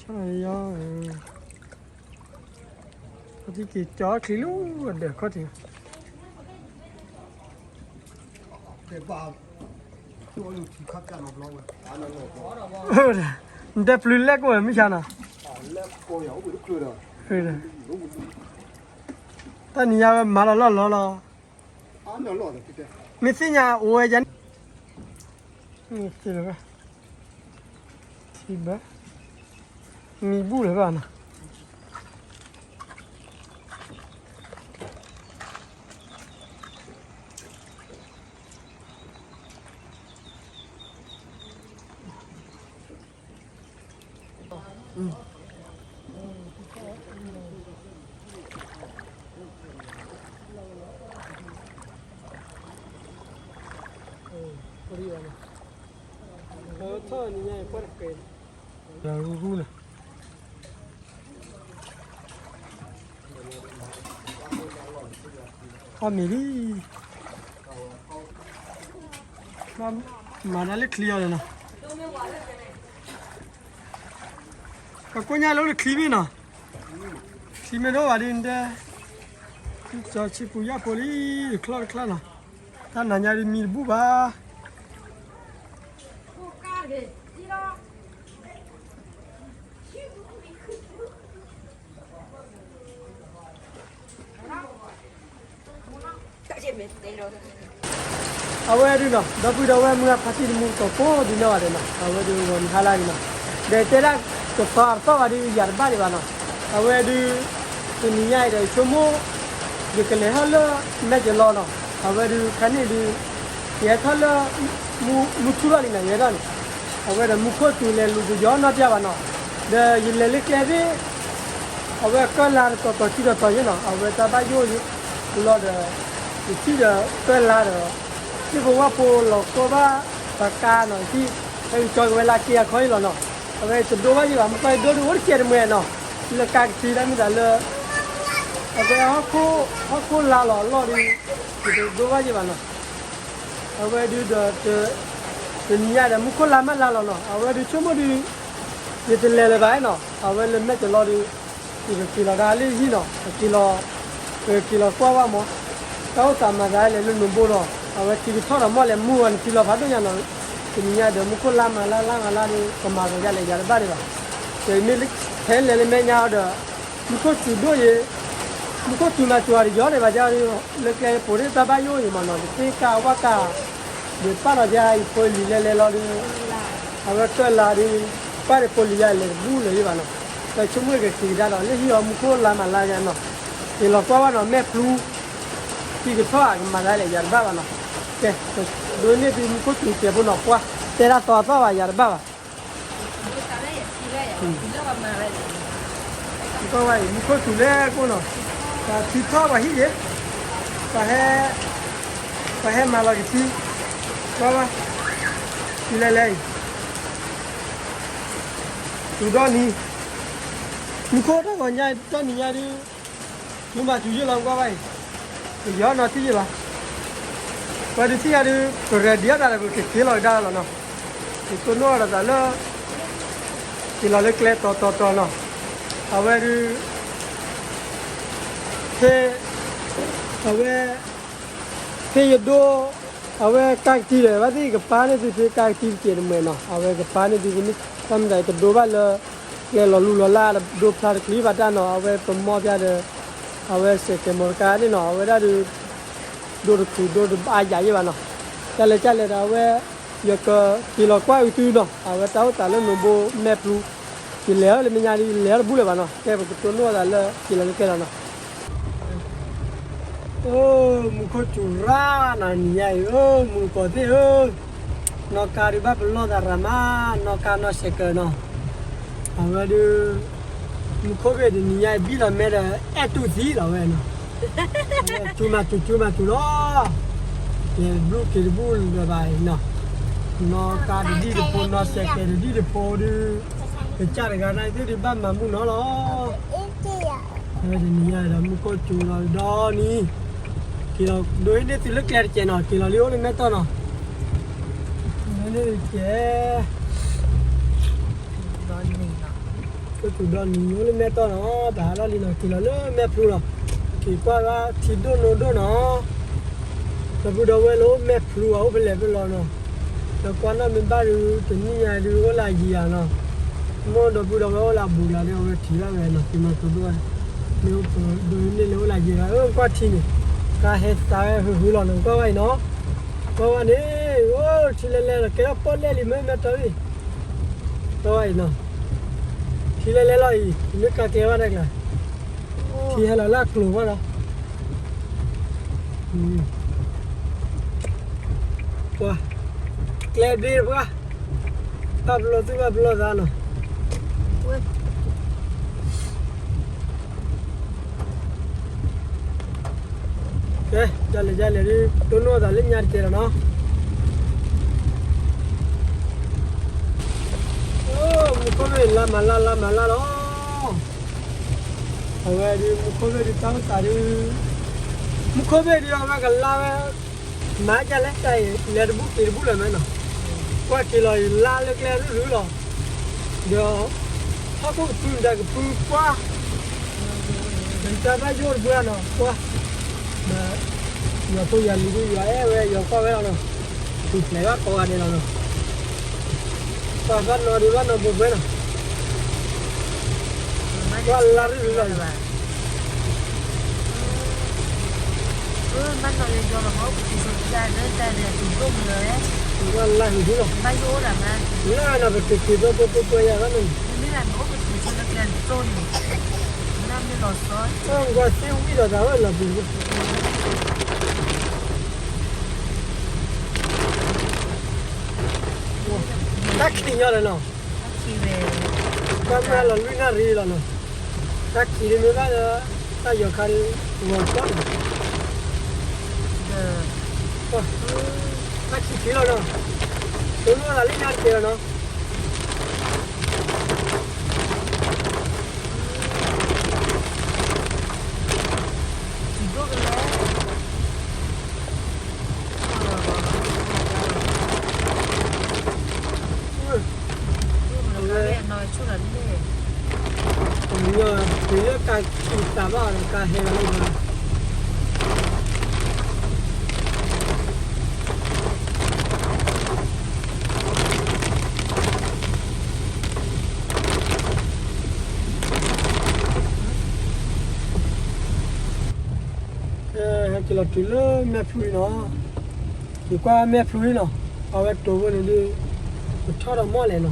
ယီၤ, အက့ၤကၠီချံလၢအဒၢးခီၣ်ထံး, နတဲပျုၤလဲၣ်ကိၣ်ဝဲမုၢ်ဆါနီၤ, တၢ်နံၤညါဝဲမၤလီၤလီၢ်လီၤလီၤ, မ့ၢ်သ့ၣ်ညါအိၣ်ဝဲယၤန့ၣ်, ထံဘၢ, မံဘူၣ်လၢၤဘၣ်နီၤ. ထီၣ်နံၤညါအံၤ ပှၢ်တကဲ, ဒီးရူရူန့ၣ် အီၣ်မ့ၤလံ, မၤဒၣ်လၢချံအီၤန့ၣ်နီၤ, ပကိးညါလၢအိၣ်လၢချံမ့ၢ်နီၤ, ချံမ့ၢ်ဒိၣ်ဘၣ်ဒ်နတဲ, ကၠီဆံပူၤယၣ်ဖိလံ, တချီၣ်တချီၣ်နီၤ, တၢ်နၤညါဒ်မံတဘူၣ်ဘၣ်. အဝဲဒုနီၤ ဒီပုၢ်ဒီဝဲၢ်မုၢ်ဂၢ်ဖါတံၢ်တမူတကိးဒ်နီၢ်ဂၤဒဲးနီၤ အဝဲဒုဂီၤနံၤဟါလၢ်န့ၣ်နီၤ ဒီးတဲဒၣ်ကသီအသီၣ်ဂၤဒုယၤတဘၣ်ဒံးဘၣ်နီၤ အဝဲဒု တနံၤညါအံၤဒီးဆိကမိၣ် ယကလဲၤထီၣ်လၢမဲာ်ကလီနီၤ အဝဲဒုခါန့ၣ်ဒု ယဟဲထီၣ်လၢ မူထူထီၣ်လံနီၤ ယဟဲထီၣ်န့ၣ် အဝဲဒီးမူခိၣ်စူၤလဲၤလူၤကယီနီၢ်ပျၢ်ဘၣ်နီၤ ဒီးယလဲၤလၢကျဲသ့ၣ် အဝဲကၢၢ်လါတတီၤတီၤခံတီၤတီၤယဲနီၤ အဝဲတၢ်ဘၣ်ယိၣ်လီၤဒီး ယထံၣ်ဒီးကၢၢ်လါဒီး သ့ၣ်ဖိဝၣ်ဖိလီၤကီဘၣ် ပှၤကါနီၤ ယထံၣ် ဟဲက့ၤကၠီက့ၤဝဲလၢက့အခီအံၤလီၤနီၤ အဝဲတဒိဘၣ်ယဲဘၣ် မ့ၢ်ကွၢ်ယဒိဒုအိၣ်တစဲးတမှဲၤနီၤ လၢကါကတံၤတၢ်မ့ၢ်သးလၢ အဝဲ ဟီၣ်ခိၣ်လါလီၤအလီၢ်ဒု ယတဒိဘၣ်ယဲဘၣ်နီၤ အဝဲဒုဒီး တနံၤညါဒီးမူခိၣ်လါမးလါလီၤနီၤ အဝဲဒုဆိကမိၣ်ဒု ယတလဲၤလၢၤဘၣ်နီၤ အဝဲလၢမဲာ်ကလီဒု ယကက့ၤလီၤဒၣ်လၢဟံၣ်နီၤ ကက့ၤလီၤ ကက့ၤလီၤကွၢ်ဝဲမး တၢ်အိၣ်သးမၤသးလဲၤလၢနဘိနီၤ အဝဲထံကထီၣ်ဒီးမီၢ်လဲၤမူအီၤ နထံလီၤဖးဒိၣ်ညါနီၤ တနံၤညါဒီးမူခိၣ်လါမးလါလါမးလါဒု ကမၤသးဒ်လဲၣ်ယၤတဘၣ်ဒံးဘၣ် ဒီးမ့ၢ်ဖဲလဲၤလၢမဲာ်ညါအီၤဒီး မူခိၣ်စူၤဒိၣ်ယဲ မူခိၣ်စူၤမၤစူၤအီၤတယီန့ၣ်ဘၣ်ဒ် လၢကျဲဖိဒ်တၢ်ဘၣ်ယိၣ်အံၤမးနီၤ တသ့ကါဝၣ်ကါ ယပာ်လီၤယၤအံၤဖိလံၤလဲၤလဲၤလီၤဒု အဝဲကၢၢ်လါဒု ပာ်န့ၣ်ဖိလံၤယၤလဲၤတဘူၣ်လၢၤယဲဘၣ်နီၤ ဒီးဆိကမိၣ်ကက့ၤကဒါဒီး လၢဟံၣ်အီၤမူခိၣ်လါမးလါယၤနီၤ က့ၤလီၤကွၢ်ဘၣ်နီၤ မဲာ်ပျူၤ ထံကထီၣ်အကမၤသးလဲၣ်ယၤတဘၣ်ဘၣ်နီၤ ကဲ ဒိးန့ၢ်သုမူခိၣ်စူၤကဲးဖိနီၤ ကွၢ် တဲဒၣ်သီအသီၣ်ဘၣ်ယၤတဘၣ်ဘၣ် ကွၢ်ဝဲအံၤ မူခိၣ်စူၤလဲၤကိၣ်နီၤ ပှၤထံထီၣ်ပှၤဟံၣ်ယဲ ပှၤဟဲ ပှၤဟဲမၤလီၤကသံ ကွၢ်ဝဲ စူၤလဲၤလဲၤအံၤ စူၤဒီနံၤ မူခိၣ်တၢ်ဂီၤညါ တနံၤညါဒု စူၤမၤစူၤယဲလီၤကွၢ်ဝဲအံၤ ပယီၤနီၤထံၣ်ယဲဘၣ် ပှၤဒုးထံၣ်ယၤဒု ပရဲၣ်ဒံးအီၣ်တၢ်ဒီး ပကက့ၤလီၤကဒါလီၤနီၤ ယတိၢ်နီၣ်အီၤဒီးသးလၢ က့ၤလီၤလၢကျဲတီၤတီၤတီၤနီၤ အဝဲဒု ဖဲ အဝဲ ဖဲယဒိ အဝဲကါကတံၤဒီး ဘၣ်သ့ၣ်ကပာ်န့ၢ်သုဖဲကါကတံၤတစဲးတမှဲၤနီၤ အဝဲကပာ်န့ၢ်သုဖဲန့ၣ် တၢ်မ့ၢ်တၢ်တဒိဘၣ်လၢ ကျဲလီၤလူလီၤလၢ် ဒိဖျါတချုးဘၣ်တၢ်နီၤ အဝဲပမီၢ်ပျၢ်ဒီး အဝဲစဲးကဲးမီတကါန့ၣ်နီၤ အဝဲဒၣ်ဒု ဒိတချုးဒိတဘၣ်ယၤယဲဘၣ်နီၤ တၢ်လဲၤကၢ်လဲၤဒီး အဝဲ ယကက့ၤလီၤကွၢ်အုးသုနီၤ အဝဲတၢ်အိၣ်သးလၢနဘိမဲာ်ပျူၤ ယလဲၤအီၤလၢမဲာ်ညါဒ် ယလဲၤအီၤတဘူၣ်လၢၤဘၣ်နီၤ ကဲပကတိၢ်နီၣ်သးလၢ က့ၤလီၤလၢကျဲလီၤနီၤ အိ မူခိၣ်စူၤရၣ်နီၤ နံၤညါအံၤ အိ မူကီၢ်သ့ၣ်ဧၢ နီၢ်ကါဒုးဘၣ်ပလီၢ်သးရၤမး နီၢ်ကါနီၢ်စဲးကၢးနီၤ အဝဲဒုး မူခိၣ်ဘ့ၣ်တနံၤညါအံၤ ဘံၣ်လီၤမဲာ်ဒီး အဲၣ်တူၢ်သံလီၤဝဲနီၤ စူၤမၤစူၤ စူၤမၤစူၤလီၤ ယဘျုးက့ၤတဘူၣ်လၢၤဘၣ်နီၤ နီၢ်ကါတဒံၣ်တဖိ နီၢ်စဲးကဲးတဒံၣ်တဖိဒုး ကစၢ်တဂၤန့ၣ်သ့ၣ်ဒုးဘၣ်မၤမူနီၤလီၤ အဝဲတနံၤညါဒီးမူခိၣ်စူၤလီၤဒီနံၤ က့ၤလီၤ ဒိးဟ့ၣ်န့ၢ်သုလၢကျဲတစဲးနီၤ က့ၤလီၤလံအိၣ်လၢမဲာ်တီၢ်နီၤ ဒိးဟ့ၣ်န့ၢ်တစဲး ဒီနံၤနီၤ ကၠူၣ်ဒီနံၤ အိၣ်လၢမဲၢ်တီၢ်နီၤ, တဟးလီၢ်လံနီၤ, က့ၤလီၤလၢမဲၢ်ဖျူနီၤ, က့ၤကွၢ်ဘၣ်ထံဒိၣ်နိဒိၣ်နီၤ, ဒီပုၢ်ဒီဝဲၢ်လၢအိၣ်မဲၢ်ဖျူအအိၣ်ဖဲလဲၣ်ဖဲလဲၣ်နီၤ, ဒီးကွၢ်နီၣ်မ့ၢ်ဘၣ်ဒုး တနံၣ်ညါဒုးအိၣ်လၢယံၤဧါနီၤ, မိၢ်ဒီပုၢ်ဒီဝဲၢ်အိၣ်လၢအဘူးလီၤဒီး အဝဲထံၣ်ဘၣ်ဝဲနီၤ, က့ၤမၤကၠူၣ်ဒိၣ်ဘၣ်, မ့ၢ်အိၣ်ပဒိးန့ၢ်လၢအိၣ်လၢယံၤဧါ, အၢ ကွၢ်ထံန့ၣ်, ကါဟဲသးဝဲဟုဟုလီၤနီၤ, ကွၢ်ဝဲအံၤနီၤ, ကွၢ်ဝဲန့ၣ်, အိၣ်ထံလဲၤလဲၤလီၤ ကဲထီၣ်ပီၣ်လဲၣ်လံ မ့ၢ်မဲၢ်တီၢ်လံ ကွၢ်ဝဲအံၤနီၤ, ထံလဲၤလဲၤလီၤအံၤ မ့ၢ်ကါကျဲဘၣ်တၢ်ကျါ, ထံဟဲလီၤလၢအကျိၤဘၣ်လီၤ, ပှၤ, ကျဲဘ့ပှၤ, ဘၣ်ပလီၢ်သူၣ်ဘၣ်ပလီၢ်သးနီၤ ကဲ, ဒ်လဲၣ်ဒ်လဲၣ်ဒုး တိၢ်နီၣ်သးလၢညါတက့ၢ်လီၤနီၤ, အိ, မူခိၣ်ဘ့ၣ်လါမၤလါလါမၤလါလီၤ, အဝဲဒုး မူခိၣ်ဘ့ၣ်ဒုးတၢ်အိၣ်သးဒုး, မူခိၣ်ဘ့ၣ်ဒုးအဝဲကလါဝဲ, မၤဒ်လဲၣ်တၢ်အံၤ လဲၤတဘူၣ်က့ၤတဘူၣ်လၢၤမးနီၤ, ကွၢ်က့ၤလီၤအံၤ လါလၢကျဲရုၢ်ရုၢ်လီၤ, ဒီး, ဟီၣ်ခိၣ်ကပုၢ်မတၤကပုၢ်ကွၢ် တၢ်ဘၣ်ယိၣ်တဘျီနီၤ ကွၢ်, ဒီး, ယွၤဖိယွၤလံၤဒုး ယွၤအဲၣ်ဝဲ ယွၤကွၢ်ဝဲလီၤနီၤ, ပူၤဖျဲးဘၣ်ကိးဂၤဒဲးလီၤနီၤ, ပှၤဘၣ်နီၤဒုးဘၣ်နီၤဘိးဘှဲနီၤ, ကွၢ်လါရ့ၣ်လီၤ, ဘၣ်နီၤလၢယီၤလီၤမး ပတံၤဆိတၢ်န့ၣ် တၢ်န့ၣ် အပူၤဒိၣ်မးလီၤ, ကွၢ်လါဟူးဒုလီၤ, ဘၣ်ယိၣ်အိၣ်ဒၣ်မး, လၢနီၤ ပက့ၤက့ၤဒီးပှဲၤပှဲၤပှဲၤယၤဘၣ်နီၤ, မ့ၢ်လၢနအိၣ်ပတံၤဆိလၢကျဲတတိၢ်န့ၣ်, နမ့ၢ်လီၤဆီ, ကွၢ်သ့ဝံၣ်ဒီးတၢ်ဝဲလီၤပူၤ တၢ်ခံးညီလီၤနီၤ, တၢ်မ့ၢ်လီၤလွံၢ်နၣ်ရံၣ်လီၤနီၤ, တၢ်ခံးဒ်မ့ၢ်ဘၣ်လၢ, တၢ်ယီၤခါဒ်, ဂီၤကီၢ်န့ၣ်, တၢ်ခံးခံလီၤနီၤ, တိၢ်နီၣ်သးလၢညါတက့ၢ်လီၤနီၤ. ပလၢကါခံးသးဘၣ်ဒီးကါဟဲလီၤလၢ ဟဲက့ၤလီၤတုၤလၢမဲၢ်ဖျူအံၤနီၤ, ယကွၢ်မဲၢ်ဖျူအံၤနီၤ, အဝဲတိၤဖိန့ၣ်ဒုး, ပထီၣ်ဒီးမီၢ်လဲၣ်နီၤ,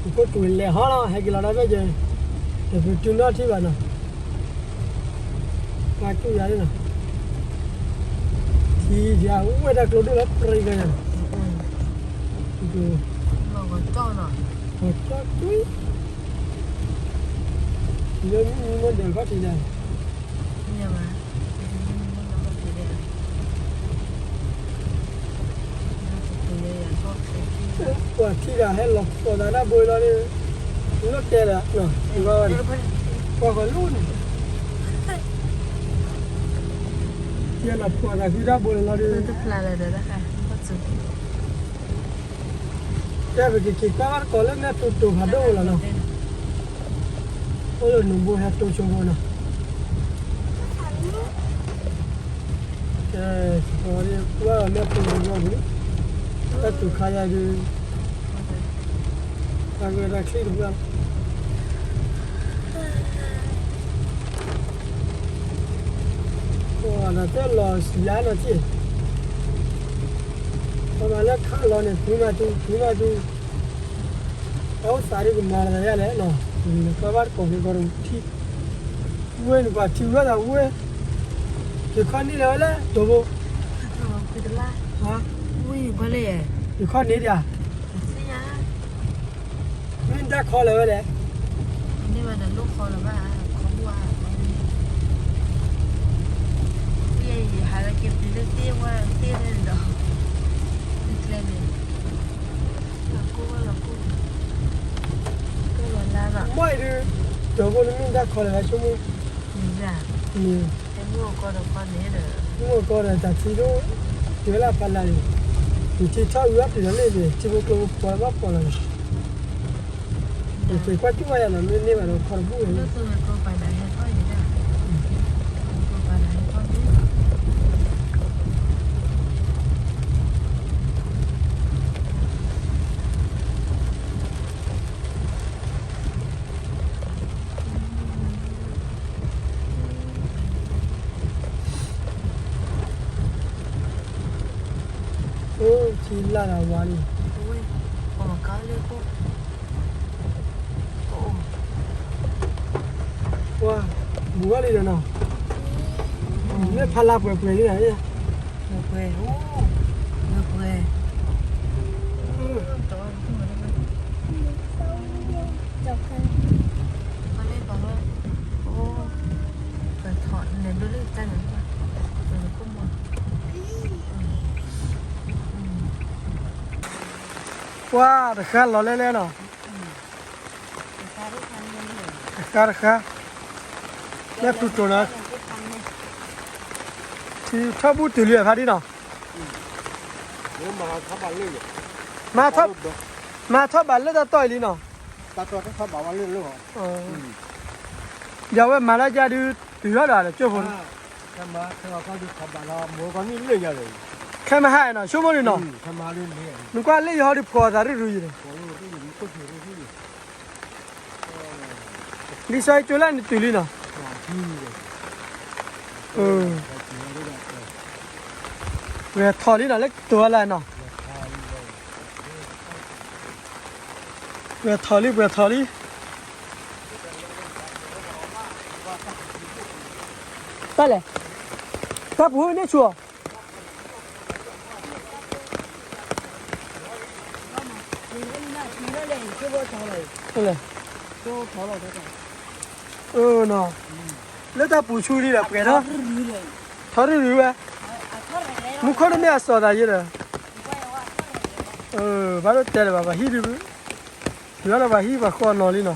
ပခိၣ်တူာ်လဲၤဟီလီၤ ဟဲက့ၤလီၤဒၣ်ဖဲကဲ, တပတုၤနီၣ်ထံဘၣ်နီၤ, ပှၤတူၢ်ယၤလံနီၤ, ထံယၤဝဲတၢ်ကျိဒိၣ်လီၤပြံကဲယၤနီၤ, ဂီၤကၠီကွံာ်, လၢမုၢ်မုၢ်မီၢ်ဒၢးခီၣ်ထံးလဲၣ် ပှၤထံၣ်တၢ်ဟဲလီၤဖှီၣ်သးတၢ်ဘိလီၤ, လီၤတဲာ်ဒီး, ပှၤဃီၤလိန့ၣ်, ယလီၤဖှီၣ်သးဃုတၢ်ဘိန့ၣ်လီၤဒီး, တဲပကက့ၤကွၢ်ဘၣ်တကိးလၢမဲၢ်ဖျူတိၤဖးဒိၣ်လီၤနီၤ, အိၣ်လၢနူးဘိဟဲတိၤဆိဖိနီၤ, ကဲ, ကွၢ်ဒီးမဲၢ်ဖျူတဘျီပူၤ, တၢ်တူၢ်ခါယၤဒုး, တၢ်ဂ့ၢ်တၢ်ချံတဘျီ ပှၤဒီးတဲလီၤစံးယါနီၤက့ၢ်, ပှၤမၤလၢခးလီၤန့ၣ် ဖုမၤတူၤ ဖုမၤတူၤ, အအိၣ်သးဒ်ကမၤလီၤသးယါလဲၣ်နီၤ, ကွၢ်ဘၣ်တကိးက့ၤကီးထံ, ဝဲန့ၣ်ပှၤထံဝဲဒၣ်ဝဲ, ယခီန့ၢ်လၢၤဝဲလဲၣ် တိၤဖိ, ယခီန့ၢ်ဒၣ် မ့ၢ်တၢ်ခီလၢၤဝဲလဲၣ်, မ့ၢ်အံၤဒုး, တိၤဖိန့ၣ်မ့ၢ်တၢ်ခီလၢၤဝဲဆိကမိၣ်, န့ၣ်, မ့ၢ်အကီဒီးတၢ်ထံဒိၣ်, တုၤဝဲလၢအဖီလာ်န့ၣ်, ယထံထီၣ်ဝံၤအတုၤလီၤန့ၣ်န့ၣ် ထံဖိကျိဖိပှၤဘၣ်ပှၤလီၤန့ၣ်, ကွၢ်ကၠူၣ်ဝဲယၤနီၤ မ့ၢ်န့ၢ်ဘၣ်ဒီးခီတဘူၣ်ဝဲ အိၣ်ထံလၢ်လၢဝါလံ, ပှၤ ဘူးဘၣ်လံဒီးနီၤ, လၢဖးလၢပှဲၤပှဲၤလံနီၤ, ပှဲၤပှဲၤ, ပှဲၤပှဲၤ, ပှၤတဃၣ်လီၤလဲၣ်လဲၣ်နီၤ, တဃၣ်တဃၣ်, လၢဖုတိၤနီၤ, ထံထီၣ်ဘူၣ်တုၤလံဖးဒ်နီၤ, မၤထီၣ်ဘၣ်လၢတၢ်တီၢ်အံၤလံနီၤ, ယဝဲမၤလၢကၢ်ဒုး တုၤထီၣ်ဒီးလၢကၠိဖိန့ၣ်, ခဲမဟါနီၤ ဆိကမိၣ်ဒုးနီၤ, နကွၢ်လၢယဟီဒုးဖှီၣ်သးရုၢ်ရုၢ်ယံၤန့ၣ်, လံာ်စီဆှံကၠိလၢနတုၤလံနီၤ, ဂဲၤထီၣ်လံနီၤ လၢကတိၤလၢနီၤ, ဂဲၤထီၣ်လံ ဂဲၤထီၣ်လံ, တၢ်လဲၣ်, တၢ်ပူၤန့ၣ်ဆူၣ်အီၤ လၢတၢ်ပူၤဆူလံဒီးပှဲၤထီၣ်, ထီရုၢ်ရုၢ်ဝဲ, မူခိၣ်တမ့ၢ်အစီၤသးယဲဒီး, ဘၣ်ဒိၣ်တဲလၢၤဘၣ် ပှၤဟံၣ်ဒုး, တုၤလၢပှၤဟံၣ်ပှၤဃီနီၤလံနီၤ,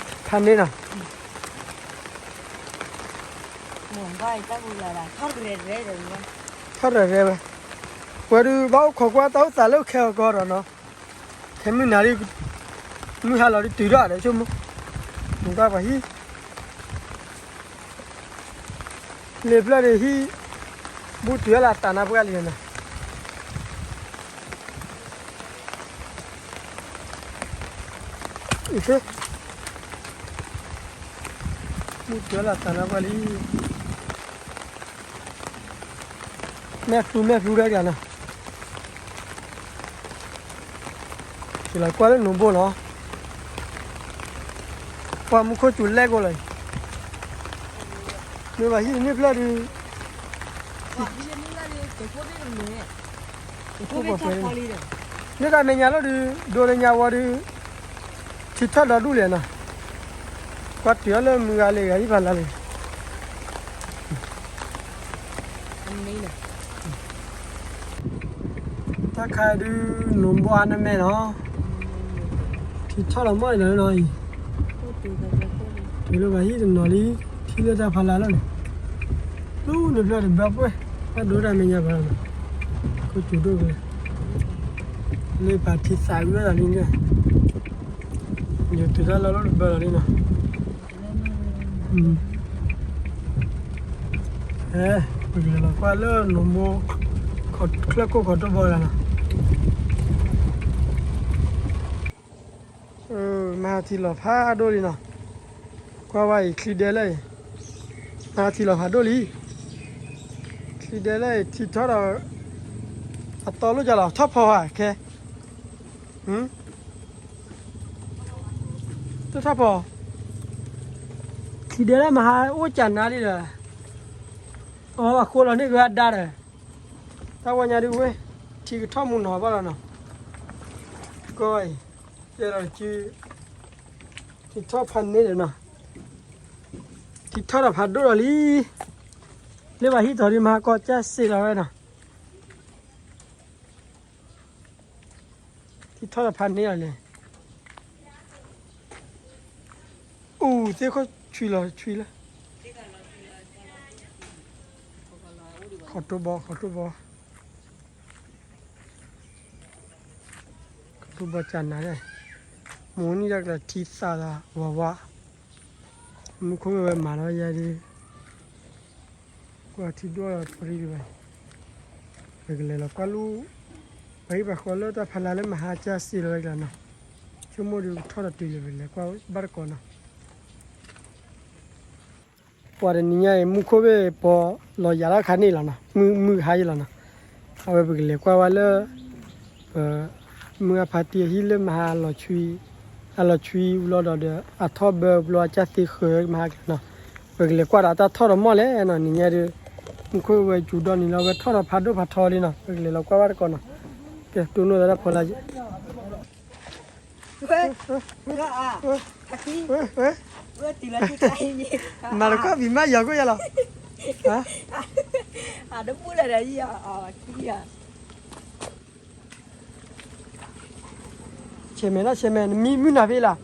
ဖးန့ၢ်နီၤ, ထီၣ်ရဲၣ်ရဲၣ်ဝဲ, ပှၤဒုးဘၣ်အိၣ်ခိးကွၢ်တၢ်အိၣ်သးလၢခဲအကီဒီးနီၤ, ခဲမုၢ်နၤဒုး, မုၢ်ဟါလီၤဒုးတုၤထီၣ်ဒီးဆိကမိၣ်, မ့ၢ်ကွၢ်ပှၤဟံၣ် လ့ၤဖျၢၣ်ဒုးဟံၣ်, ဘူၣ်တုၤလၢတၢ်နါပှၢ်လံနီၤ, ဘူၣ်တုၤလၢတၢ်နါပှၢ်လံ, မဲာ်ဖျူမဲာ်ဖျူဒၣ်ဒၣ်နီၤ, ယလီၤကွၢ်လၢနိၣ်ဘိနီၤ, ကွၢ်မူခိၣ်စူၤလဲၣ်ကိးလီၤအံၤ, မ့ၢ်ဘၣ်ဟံၣ်တန့ၢ်ဖျၢၣ်ဒုး, န့ၢ်တၢ်မဲာ်ညါလီၤဒုး, ဒိးတညါဝီဒုး, ထံထီၣ်ဒီဒူၣ်လဲၣ်နီၤ, ကွၢ်တုၤအီၤလၢမုၢ်ဂၤလံၤဂၤဟံၣ်ဖးလၢ်လံ တၢ်ခါဒုး နိၣ်ဘိအါနမဲာ်နီၤ, ထံထီၣ်လီၤမီၢ်လီၤနီၤအံၤ, တုၤလၢပှၤဟံၣ်တနီၤလံ, ထံလၢတၢ်ဖးလၢ်လီၤန့ၣ်, တူၢ်နဖျၢၣ်တဘၣ်ပှဲၤ, တၢ်ဒိတၢ်မဲာ်ညါဘၣ်လီၤနီၤ, ခိၣ်စူၤဒိၣ်ကလဲာ်, လၢပာ်ထံသးဝံၤဝဲဒၣ်လံန့ၣ်, ယတုၤတၢ်လီၢ်လီၢ်တဘၢလီၤလံနီၤ ပကလဲၤလီၤကွၢ်လၢနိၣ်ဘိ ချၢၣ်ခိၣ်ခီၣ်တိၢ်ဘီဂၤနီၤ, မၤထံလီၤဖးဒိၣ်လံနီၤ, ကွၢ်ဝဲအံၤ ချံဒဲလၢအံၤ, မၤထံလီၤဖးဒိၣ်လံ, ချံဒဲလၢအံၤ ထံထီၣ်ဒီး, အတီလိၣ်ကလီၤ ထီၣ်ဖီဧါခဲ တထီၣ်ဖီ, ထံဒဲလၢမဟါအိၣ်ကနါလံဒီး, အီအဃိလီၤန့ၢ်ကဒါဒီး, တၢ်ဝဲညါဒုးဝဲ, ထံကထီၣ်မူနီၤဘၣ်လီၤနီၤ, ကီအံၤ, ကဲဒီးစု, ထံထီၣ်ဖးန့ၢ်ဒီးနီၤ, ထံထီၣ်ဒီးဖးဒိၣ်လီၤလံ, လၢပှၤဟံၣ်ထီၣ်ဒုးမၤကီၢ်ကၢ်စ့လီၤဝဲနီၤ ထံထီၣ်တဖးန့ၢ်အီၤလဲၣ်, အိၣ်သ့ၣ်ခိၣ်ဆွံလီၤဆွံလီၤ, ခီၣ်တိၢ်ဘီ ခီၣ်တိၢ်ဘီ ဘီၣ်ကၢ်နၤန့ၣ်, မုၢ်နံၤတၢ်ကျါထံသၣ်သးဝးဝး, မူခိၣ်ဝဲမၤလီၤယၤဒ်, ကွၢ်ထံဒိၣ်ပရံတဘၣ်, ပကလဲၤလီၤကွၢ်လူ, ပှၤဟံၣ်ပှၤဃီလၢတၢ်ဖးလါလၢမဟါကၢ်စ့လီၤဝဲကျါနီၤ, ဆိကမိၣ်ဒီးကထီၣ်ဒီးတုၤလၢၤ ပကလဲၤကွၢ်ဘၣ်တကိးနီၤ. ပှၤတနံၤညါအံၤ မူခိၣ်ဘ့ၣ်ပီၤလီၤယၤတၢ်ခါန့ၣ်လီၤနီၤ, မုၢ်မုၢ်ဟါယံၤလီၤနီၤ, အဝဲပကလဲၤကွၢ်ဝဲလၢ ပ မုၢ်အဖါတံၢ်အဟံၣ်လၢမဟါလီၤဆွံ, အလီၤဆွံဝံၤလီၤဒီးဒီး အထီၣ်ဘၢဘျီအကၢ်သ့ဃၢၤမဟါကျါနီၤ, ပကလဲၤကွၢ်ဒီးတၢ်ထီၣ်ဒီးမီၢ်လဲၣ်နီၤ, နံၤညါဒီး မူခိၣ်ဝဲစူၤဒီနံၤလီၤ ဝဲထီၣ်ဒီးဖးဒိၣ်ဖးထီလံနီၤ, ပကလဲၤလီၤကွၢ်ဘၣ်တကိးနီၤ, ကဲ တိၢ်နီၣ်သးတၢ်ဖီလာ် ဝဲ, ဝဲ, ဝဲ, မၤတခီဘံၣ်မးယီၤကိၣ်ယၤလီၤ, အတပူၤလၢာ်ဒီးယံၤအီၤ, ဆဲးမဲာ်နီၤ ဆဲးမဲာ် နမံမုၢ်နၤဖဲလၢ်,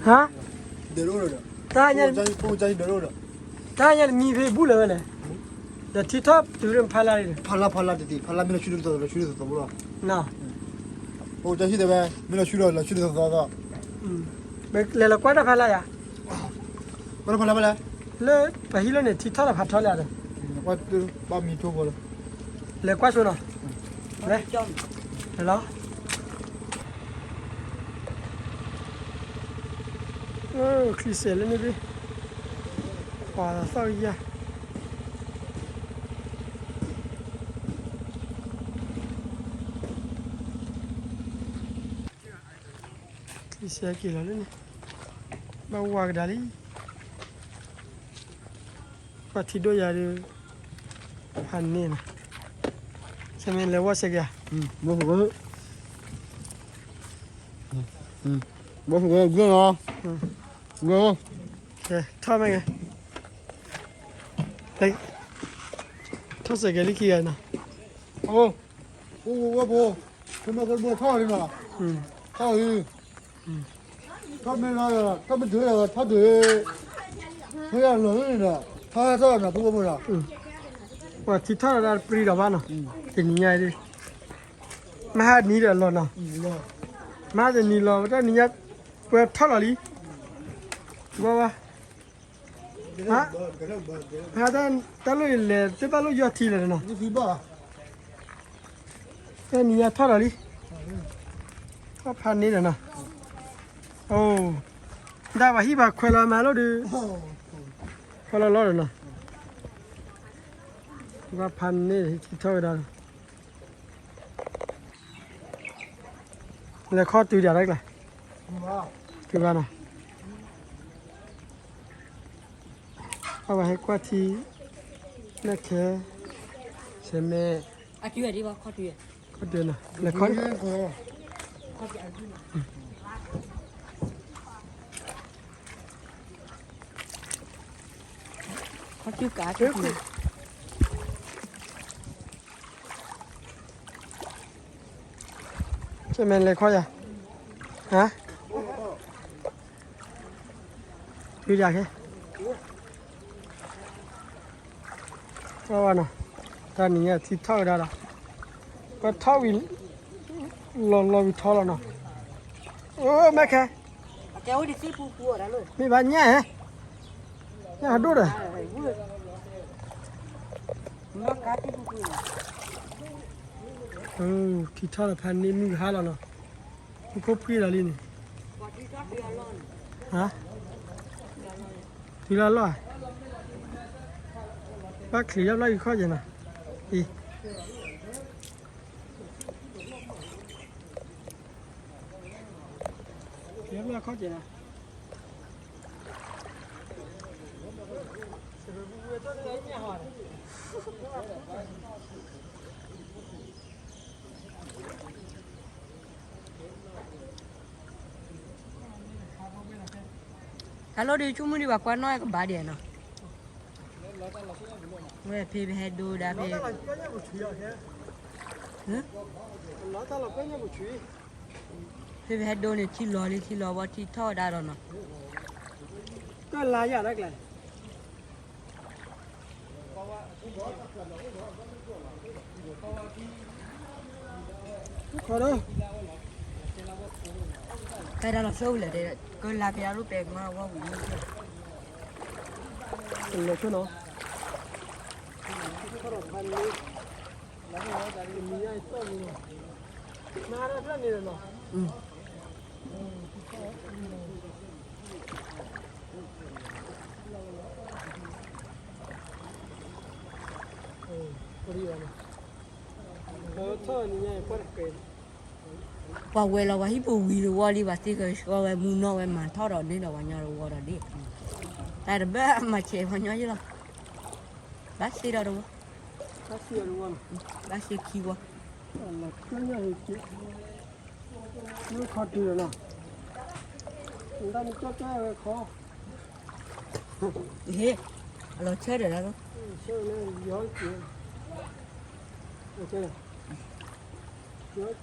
ဟါ, တၢ်ညါ, တၢ်ညါနမံဖဲဘူၣ်လၢၤဝဲလဲၣ်, ဒီးထံထီၣ်တုၤလၢဖးလါန့ၣ်, ဖးလါဖးလါတသ့, ဖးလါမ့ၢ်လီၤဆူလီၤသီသီလီၤ, အိၣ်တၢ်ဟံၣ်တဲဝဲ, မ့ၢ်လီၤဆူလီၤ လီၤဆူလီၤသီသီသီ, လဲၤလီၤကွၢ်တၢ်ဖးလါယၤ, ကွၢ်တၢ်ဖးလါဖဲလဲၣ်, လၢပှၤဟံၣ်လီၢ်န့ၣ် ထံထီၣ်ဒီးဖးထီလၢ်ဒီး, ဘၣ်မံထိဖိလီၤ, လဲၤကွၢ်ဆိနီၤ, လဲၤ, လဲၤလီၤ ချံစဲးလၢန့ၣ်ဖဲ, ပှၤသီၣ်ကယၢ်, ချံစဲးက့ၤလီၤလၢန့ၣ်, ဘၣ်ဝါကဒါလံ, ပှၤထံဒိၣ်ယၤဒီး, ဖးန့ၢ်နီၤ, ဆဲးမဲာ်လဲၤဝီစဲးက့ၤ, ဘၣ်ဖုး, ဘၣ်ဖုး, ထီၣ်မ့ၢ်ဂ့ၤ, ထီၣ်စဲးက့ၤလၢခံဂၤနီၤ, အိၣ်, အိၣ်ဝဲဖိ, ထီၣ်လံနီၤ, ထီၣ်လံ, ထီၣ်မ့ၢ်လီၤ, ထီၣ်မ့ၢ်ဒုးလီၤ ထီၣ်ဒုး, မ့ၢ်လီၤလၢန့ၣ်ဒီး, ထီၣ်ထီၣ်နီၤ ဖိဖိမ့ၢ်ဒီး, ပှၤထံထီၣ်ဒီးတပျံၤဒီးဘၣ်နီၤ, တနံၤညါအံၤ, မဟါတနံၤဒီးလီၤနီၤ, မဟါတနံၤလီၤ တနံၤညါ, ပှၤထီၣ်လီၤလံ, ဝါဝါ တၢ်လီၢ်အံၤလဲၤ တဘၣ်လိၣ်ယီၢ်ထံလၢၤနီၤ, တနံၤညါထီၣ်ဒီးလံ, ထီၣ်ဖးန့ၢ်ဒီးနီၤ, အိ, ဒၣ်ပှၤဟံၣ်ပှၤခွဲးလီၤမၤလိၣ်ဒီး, ခွဲးလီၤလီၤဒီးနီၤ, ဘၣ်ဖးန့ၢ်ဒီးဟံးထီၣ်ဝဲဒၣ်လီၤ. လဲၤခီတုၤဒၣ်တၢ်ကျါ, တုၤဘၣ်နီၤ, အဝဲဟဲကွၢ်ထံ, မဲၣ်ခဲ, ဆဲးမဲာ်, ခီတုၤနီၤ, လဲၤခီ ခီတုၤကး, ဆဲးမဲာ်လဲၤခီယၤ, ဟါ, တုၤယၤခဲ ကွၢ်ဝဲနီၤ, တၢ်နံၤညါထံထီၣ်ဝဲဒၣ်ဒီး, ပထီၣ်ဝံၤ, လီၤလီၤဝံၤထီလီၤနီၤ, အိ မဲၣ်ခဲ, မ့ၢ်ဘၣ်ညၣ်ဟဲ, ညၣ်ဟးဒိၣ်ဒီး, ထံထီၣ်လီၤဖးန့ၢ်မုၢ်ဟါလီၤနီၤ, မူခိၣ်ပှံၢ်လီၤလံန့ၣ်, ဟါ, တုၤလၢလီၢ်ဧါ, ဘၣ်ချံးယီၢ်ဘျီယခီၣ်ကဲနီၤ, အံၤ ခီၣ်ကဲနီၤ, ဟဲလီၤဒီး ဆိကမိၣ်ဒံးဘၣ်ကွၢ်နီၣ်ကဘၣ်ဒံးနီၤ, ဝဲဖဲပဟဲဒိဒၣ်ဖဲ, ဖဲပဟဲဒိန့ၣ် ထံလီၤလံ ထံလီၤဝဲထံထီၣ်ဝဲဒၣ်ဒီးနီၤ, ကလါယၤတၢ်ကျါ ကွၢ်ဝဲ, ကွၢ်ဝဲ, ခီဒီး တၢ်လီၤဆီဝံၤလၢာ်တဲ ကလါဖဲအလိၣ်ပဲမၤဝီဝံၤန့ၣ် လဲၤဆိနီၤ ခီဒီးဖးန့ၣ် မံၤညါအံၤသီၣ်မံၤနီၤ မၤတၢ်ဖျၢၣ်န့ၣ်လီၤနီၤ ပှၤဝဲလီၤပှၤဟံၣ်ပူၤဝံၤတဝီလံ ပှၤသ့ၣ်ဃၢၤဆှီဝဲမူနီၢ်ဝဲမၤထီၣ်ဒီးန့ၣ်ဒီးပှၤညီတဝီဒီးဒ့ၣ် တၢ်တဘၣ်မၤဆဲးပှၤညီယ့ၣ်လီၤ ဘၣ်သ့ၣ်ဒီးတဝီ ဘၣ်သ့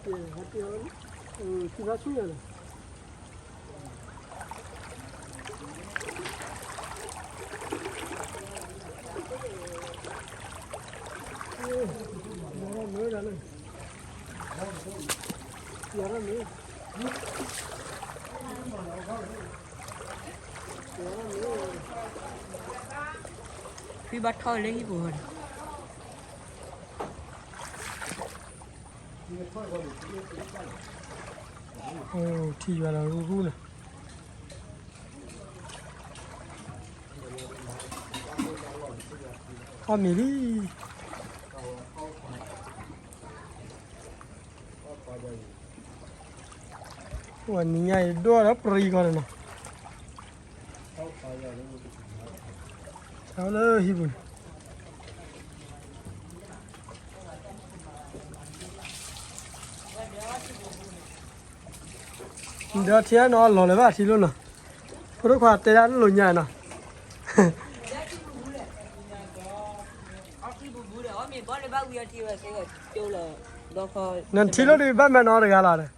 ၣ်ခံဝီ ခီတုၤလီၤနီၤ တၢ်မ့ၢ်ကၠီကၠီဝဲခီ ဟ့ၣ် အလီၤဆၢဒီးလီၤ ဆၢလၢယီၤက့ၤ ယီၤက့ၤ ဟဲတ့ၢ် စံးဘၣ်ဆူၣ်ယၤလီၤ ယီၤထီၣ်မ့ၢ်ဒၣ်လၢ ယီၤထီၣ်မ့ၢ် ထွံၣ်ဘၣ်ထီၣ်လၢဟံၣ်ပူၤဃီန့ၣ် အိၣ်ထံၣ်ယွၤလီၤရူရူန့ၣ် ထီၣ်မံၤလံ ဝဲနံၤညါ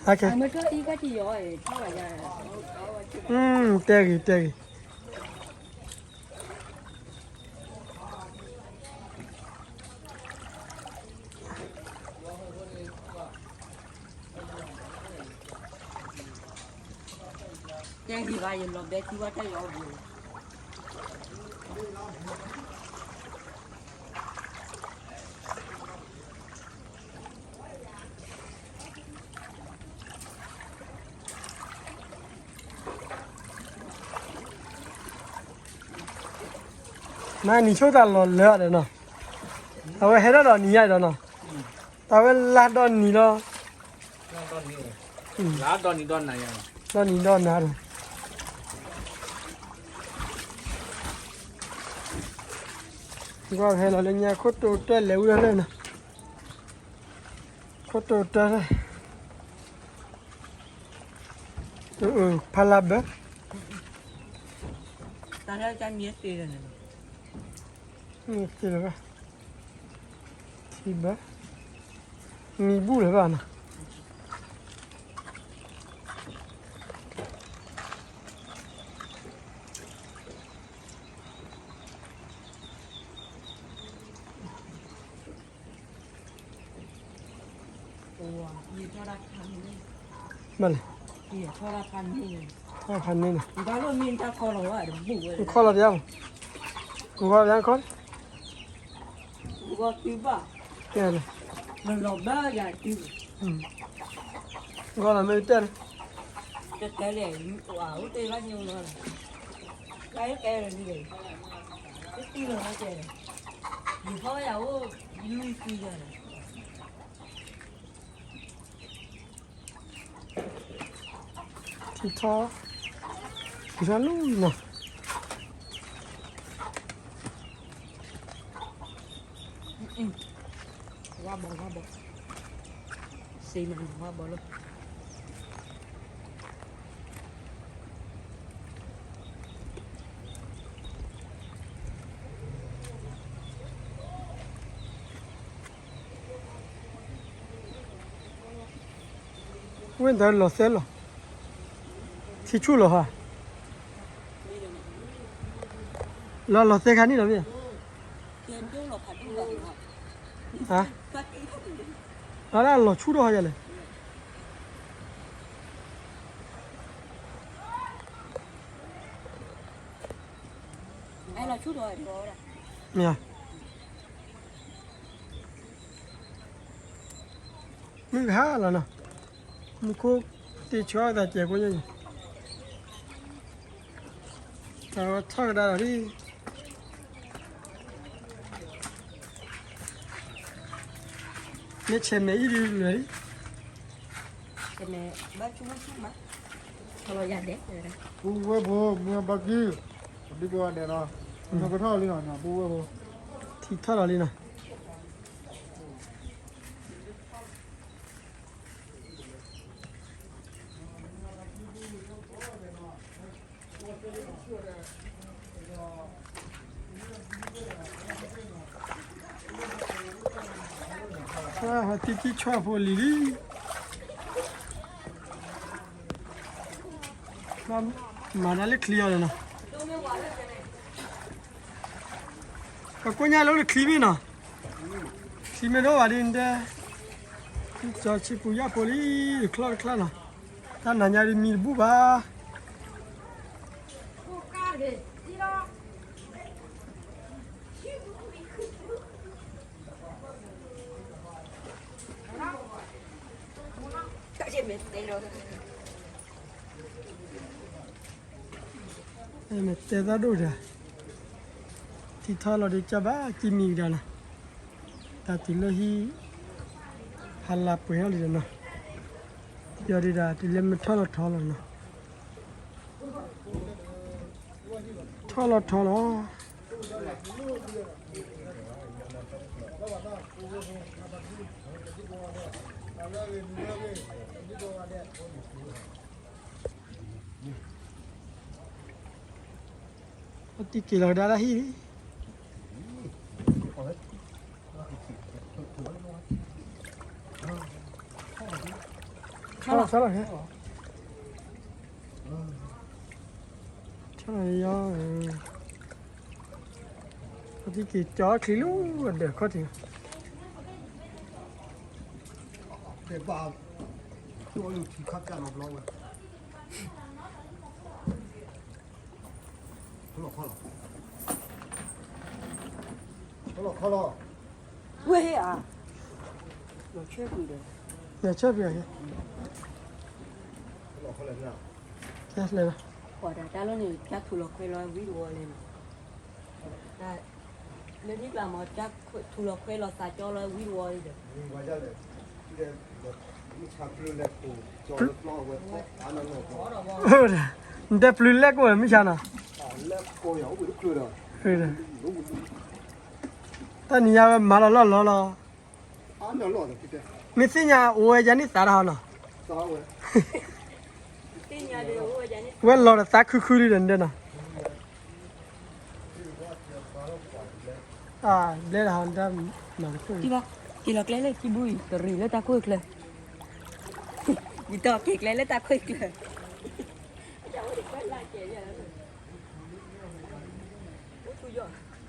အံၤဒိၣ်ဒီးပြံဃီန့ၣ်နီၤ ဆါလၢဟံၣ်ပူၤန့ၣ် ဒီးထံအနီၤလီၤလၢၤဘၣ်ထံလိၣ်နီၤ ဖိဒိၣ်ခွါတဲဒၣ်လိၣ်ညါနီၤ နထံလိၣ်ဒုးဘၣ်မၤနီတဂၤလီၤဒီး တဲဂ့ၤ တဲဂ့ၤ တဲဂ့ၤဘၣ် ယလီၤဘဲထံဝဲတၢ်ယီၤအီၤဘိ မၤနံၤဆိတၢ်လီၤလၢာ်ဒီးနီၤ, အဝဲဟဲထီၣ်ဒီးနံၤညါဒီးနီၤ, တၢ်ဝဲလါဒီနံၤလီၤ, ဒီနံၤဒီနၤဒီး, ကွၢ်ဟဲလီၤလၢညါခိၣ်တိၤတၢ်လဲၤဝံၤလီၤလၢနီၤ, ခိၣ်တိၤတၢ် ဖးလါဘၢ, မ့ၢ်သ့လၢၤဘၣ်, ထံဘၢ, မံဘူၣ်လၢၤဘၣ်နီၤ. ဘၣ်လဲၣ်, ထီၣ်ဖးန့ၢ်န့ၣ်, ခီလီၤပျါမး, ခီလီၤပျါခီ, ကဲလဲၣ်, ဂီၤလီၤမ့ၢ်ကတၢၢ်န့ၣ်, ထံထီၣ်, ထံထီၣ်လံနီၤ. ဝါဘီ ဝါဘီ, စ့မၤနၤ ဝါဘီလီၤ. ဝဲဒၣ်လီၤသဲလီၤ, ထံဆူၣ်လီၤဟါ, လီၤလီၤသဲခါန့ၣ်လီၤမ့ၢ်ဧါ. အဒၣ်လီၤဆူၣ်ထီၣ်ယၤလဲၣ်. မ့ၢ်ဧါ, မုၢ်ကဟါလီၤနီၤ, မူခိၣ်တ့ၢ်ဆှီသးကဲးကိညါ, တၢ်ထီၣ်ကဒါဒီးလံ. မ့ၢ်ဆဲးမဲာ်အံၤဒုးလဲၤလံ, ဆဲးမဲာ်ဘၣ်ဆူၣ်ဆူၣ်မး, ထီၣ်လီၤယၤဒဲး, ပူဝဲဖိ မူဘၣ်ကံ, ပဒုကဝဲဒဲးနီၤ, ပကထီၣ်လံနီၤ, ပူဝဲဖိ, ထံထီၣ်လီၤလံနီၤ. ဟဲတံၢ်ကံၢ်ဆီဖိလံၤလံ, မၤဒၣ်လၢချံအီၤလီၤနီၤ, ပကိညါလၢချံမ့ၢ်နီၤ, ချံမ့ၢ်ဒိၣ်ဘၣ်ဒ်န့ၣ်တဲ, ကၠီဆံပူၤယၣ်ဖိလံ, တချီၣ်တချီၣ်နီၤ, တၢ်နၤညါဒ်မံတဘူၣ်ဘၣ်. တဲသးဒိၣ်တၢ်, ထံထီၣ်လီၤဒ်ကၢ်ဘၣ်ကံမံၤကဒါနီၤ, တၢ်တုၤလၢဟံၣ် ဟးလၤပှဲၤထီၣ်လံဒီးနီၤ, ယီၤဒ်ဒၣ်တုၤလၢမ့ၢ်ထီၣ်လီၤထီလီၤနီၤ, ထီၣ်လီၤထီလီၤ. အတံၢ်က့ၤလီၤကဒါလၢဟံၣ်လံ, ဆါလီၤဆါလီၤ, ဆါလီၤယီၤ, အတံၢ်က့ၤကၠီချံလၢအဒၢးခီၣ်ထံး, ဘၣ်, ထံခါပျၢ်နီတဘျီဝဲ ဝဲဟ့ၣ်ဧါ, ဆဲးပံၤဒီး, ဆဲးပံၤ, လဲၤလီၤ, ပှၤတၢ်တၢ်လီၢ်န့ၣ် တၢ်ထူလီၤခွဲလီၤဝံတဝီလံနီၤ, လၢဒ်ပျၢ်မး တၢ်ထူလီၤခွဲလီၤသးကၠီလီၤဝံတဝီလံဒီး နတဲပျုၤလဲၢ်ကိၢ်မုၢ်ဆါနီၤ, တၢ်နံၤညါဝဲမၤလီၤလီၢ်လီၤလီၤ, မ့ၢ်သ့ၣ်ညါအိၣ်ဝဲယၤန့ၣ်သးတၢ်ဟီနီၤ, ဝဲလီၤဒီးသးခုခုလံဒီးနတဲနီၤ, ဘျဲၣ်တၢ်ဟီတၢ်မၤတခိၣ်, က့ၤလီၤကျဲလၢခံဘိအံၤ ကရံၣ်လၢတၢ်ခိၣ်အကျၢၤ, ယတီၢ်က့ၤကျဲလၢတၢ်ခိၣ်အကျၢၤ,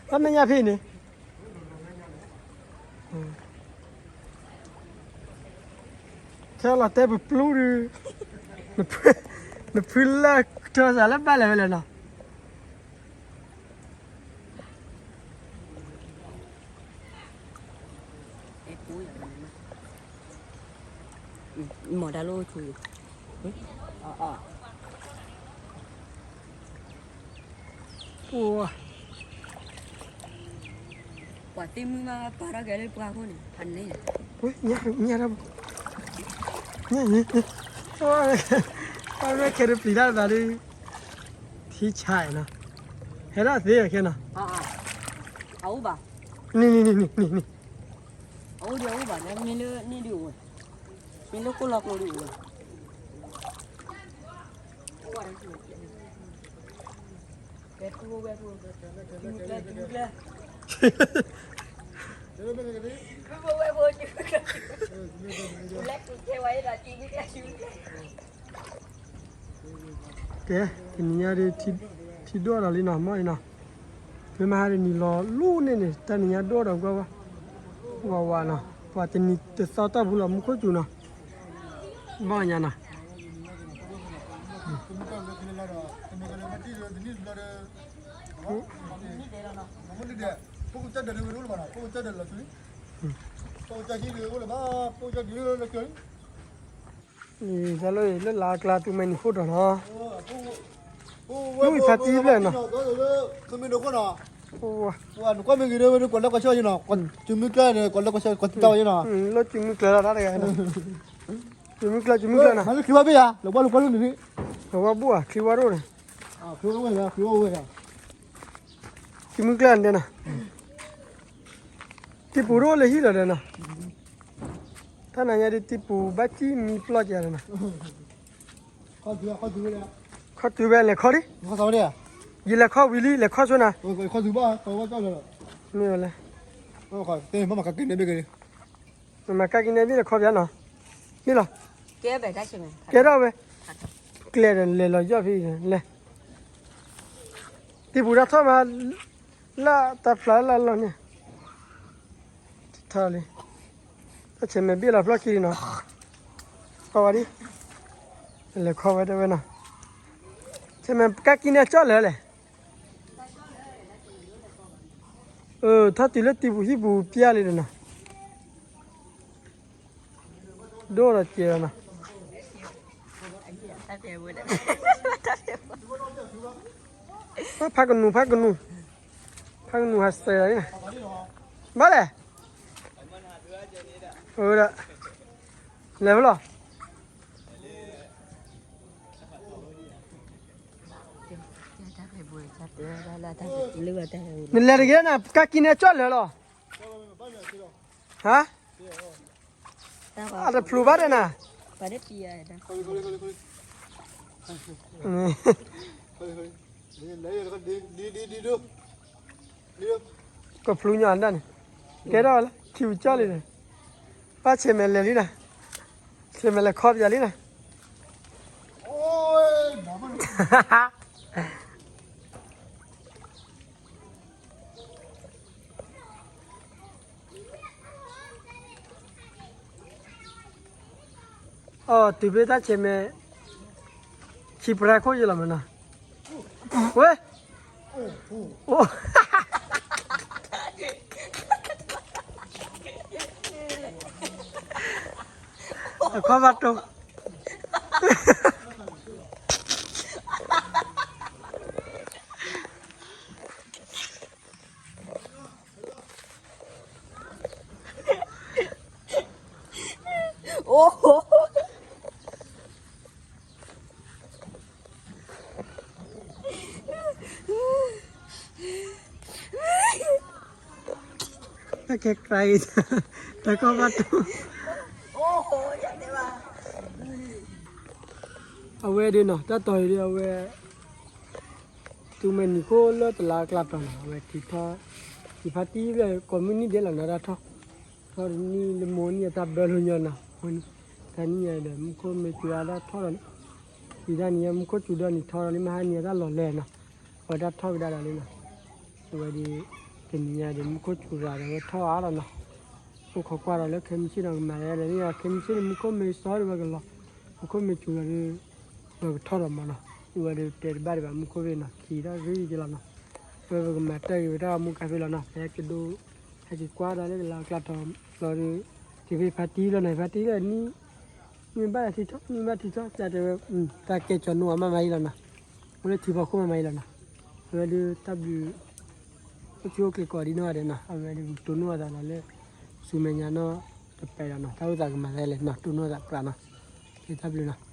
တၢ်မဲာ်ညါဖဲန့ၣ် ခဲလီၤတဲပပျူၢ်ဒုး, နဖုလၢထီၣ်စးလၢဘၣ်လဲၣ်ဝဲလဲၣ်နီၤ, မီၢ်ဒါလိဆူ, ပှၤသ့ၣ်မုၣ်မးပာ်ထီၣ်က့ၤလၢပှၤခိၣ်န့ၣ် ဖးန့ၣ်, ညါ, ညါ, ခဲတပျံၤတၢ်သးဒုး, ထံဆါနီၤ, ဟဲဒၣ်သ့ခဲနီၤ, အအိၣ်ဘၣ်, န့ၣ်, အအိၣ်ဒံးအအိၣ်ဘၣ်, မ့ၢ်လၢန့ၣ်ဒုးအိၣ်ဝဲ, မ့ၢ်လၢခိၣ်လီၤကျိဒုးအိၣ်ဝဲ ကဲ, တနံၤညါဒ် ထံဒိၣ်ဒီးလံနီၤ မ့ၢ်အံၤနီၤ, မ့ၢ်မဟါတနံၤလီၤလူန့ၣ်န့ၣ် တၢ်နံၤညါဒိၣ်ဒီးကွၢ်ဝဲ, ဝးဝးနီၤ ပှၤတနံၤတသီတၢ်ပူၤလီၤ မူခိၣ်စူၤနီၤ, ဘီၣ်ညါနီၤ, လၢလါအကျါသုမဲာ်နံၤခိၣ်ဒီးနီၤ, မ့ၢ်ဖးတံၢ်ဖျၢၣ်နီၤ, လၢစုမုၢ်ကျၢၢ်လီၤတၢ်တဂၤ, စုမုၢ်ကျၢၢ် စုမုၢ်ကျၢၢ်နီၤ, လၢဝါဘူၣ်ဧါ ချံဝါဒိၣ်န့ၣ်, စုမုၢ်ကျၢၢ်န့ၣ်နီၤ, တံၢ်ပူၤဒိၣ်လၢဟံၣ်လီၤဒီးနီၤ, တၢ်နၤညါဒ်တံၢ်ပူၤဘၣ်ကံၣ်မံပျီၢ်ကဲဒီးနီၤ, ခီၣ်တုၤဝဲလဲၤခီၣ်လံ, ယလဲၤခီၣ်ဝံၤလံ လဲၤခီၣ်ဆိနၤ, မ့ၢ်ဝဲလဲၣ်, မ့ၢ်မၤကါက့ၤနဲဘ့ၣ်လဲၤခီၣ်ပၠးနီၤ, မ့ၢ်လီၤ, ကဲထီၣ်ဝဲ, ကျဲဒီးလဲၤလီၤယီၣ်ဖဲလဲၣ်, တံၢ်ပူၤတၢ်ထီၣ်မး, လၢတၢ်ဖျါလၢအလီၢ်န့ၣ်, ထီၣ်လံ, တၢ်ဆဲးမဲာ်ဘ့ၣ်လီၤဖျီၣ်ခံလံနီၤ, ခီၣ်ဝဲဒ်, လဲၤခီၣ်ဝဲတဲဝဲနီၤ, ဆဲးမဲာ်ကါကံနဲကၠီၣ်လၢာ်လဲၣ်, ထီၣ်တုၤလၢတံၢ်ပူၤဟံၣ်ပူၤပျၢ်လံဒီးနီၤ, ဒိၣ်ဒီးစဲးဒီးနီၤ, ဖးကနူၤ ဖးကနူၤ, ဖးကနူၤဟးစဲးလီၤ, ဘၣ်လဲၣ်, ဒီး, လဲၤဖဲလီၤ နလဲၤတဂ့ၤနၤ ကါကံနဲကၠီၣ်လၢာ်လီၤ, ဟါ, အတဖျိဘၣ်ဒီးနၤ, ကဖျိညီဒၣ်န့ၣ်, ကဲထီၣ်ဝဲလၢ ထံပူၤကၠီၣ်လံဒီး, ဘၣ်ဆဲးမဲာ်လဲၤလံနၤ, ဆဲးမဲာ်လဲၤခီပၠးလံနၤ အီၤ တုၤဖဲတၢ်ဆဲးမဲာ်, ဆံးပြၢခိၣ်ယလီၤမးနီၤ, ဝဲ, အိၣ်, အခီၣ်ဘၣ်တိၢ် အိၣ်, တၢ်ကဲကြၢ်အံၤ, တၢ်ကီဘၣ်တိၢ်, အဝဲဒ်နီၤ တၢ်တီၤအံၤဒ်အဝဲ သုမဲာ်နံၤခိၣ်လၢတလါအကျါတီၤနီၤ အဝဲထံထီၣ်, ထံဖးတံၢ်ဘျဲၣ် ကိးမုၢ်နံၤဒဲးလီၤနီၤ တၢ်ထီၣ်, ထီၣ်တနံၣ်လၢမိၢ်နံၤအတၢ်ဘၢလိာ်ညီနီၤ, မိၢ်နံၤ, တနံၣ်ညါဒီး မူခိၣ်မ့ၢ်စူၤအတၢ်ထီၣ်ဒီးန့ၣ်, အံၤတၢ်နံၤညါ မူခိၣ်စူၤဒီးနံၤထီၣ်ဒီးလံ မဟါနံၤအတၢ်လီၤလဲၢ်နီၤ, အဝဲတၢ်ထီၣ်ကဒါဒီးလံနီၤ, အဝဲဒ်, တနံၤညါဒီး မူခိၣ်စူၤရၤဒီးဝဲထီၣ်အါလီၤနီၤ, အိၣ်ခိးကွၢ်ဒီးလၢခဲမုၢ်ဆ့ၣ်ဒီးကမၤလဲၣ်ဒီး ခဲမုၢ်ဆ့ၣ်န့ၣ် မူခိၣ်မ့ၢ်စီၤဒီးဝဲကလီၤ, မူခိၣ်မ့ၢ်စူၤဒီး ပကထီၣ်ဒီးမးနီၤ, အဝဲဒၣ်တဲတဘၣ်ဒံးဘၣ် မူခိၣ်ဖဲနီၤ ခံထီၣ်ရ့ၣ်က့ၤလီၤနီၤ, အဝဲပကမၤတၢ်ဂ့ၤဝဲတၢ်မူကါဖဲလီၤနီၤ, ဟဲကဒိ, ဟဲက့ၤကွၢ်ဒီးလၢကလါကျါတီၤလီၤဒီး, ထံဖဲဖါတံၢ်လီၤနီၤ ဖါတံၢ်လီၤနံၣ်, မ့ၢ်ဘၣ်ထံထီၣ် မ့ၢ်ဘၣ်ထံထီၣ် ကတဲဝဲ, တၢ်ကဲကၠီၤနိအီၤမးမးအံၤလီၤနီၤ, အိၣ်လၢထံဖီခိၣ်မးမးအံၤလီၤနီၤ, အဝဲဒၣ်တၢ်ဘျုး, အိၣ်ဆူၣ်အိၣ်ချ့ကိးဒံနီၢ်ဂၤဒဲးနီၤ, အဝဲဒၣ်ပကတိၢ်နီၣ်အသးဒီးလၢ, ဆူမဲာ်ညါနီၤ, တပဲာ်လီၤနီၤ တၢ်အိၣ်သးကမၤသးလဲၣ်နီၤ တိၢ်နီၣ်သးပြးနီၤ, ကဲတၢ်ဘျုးနီၤ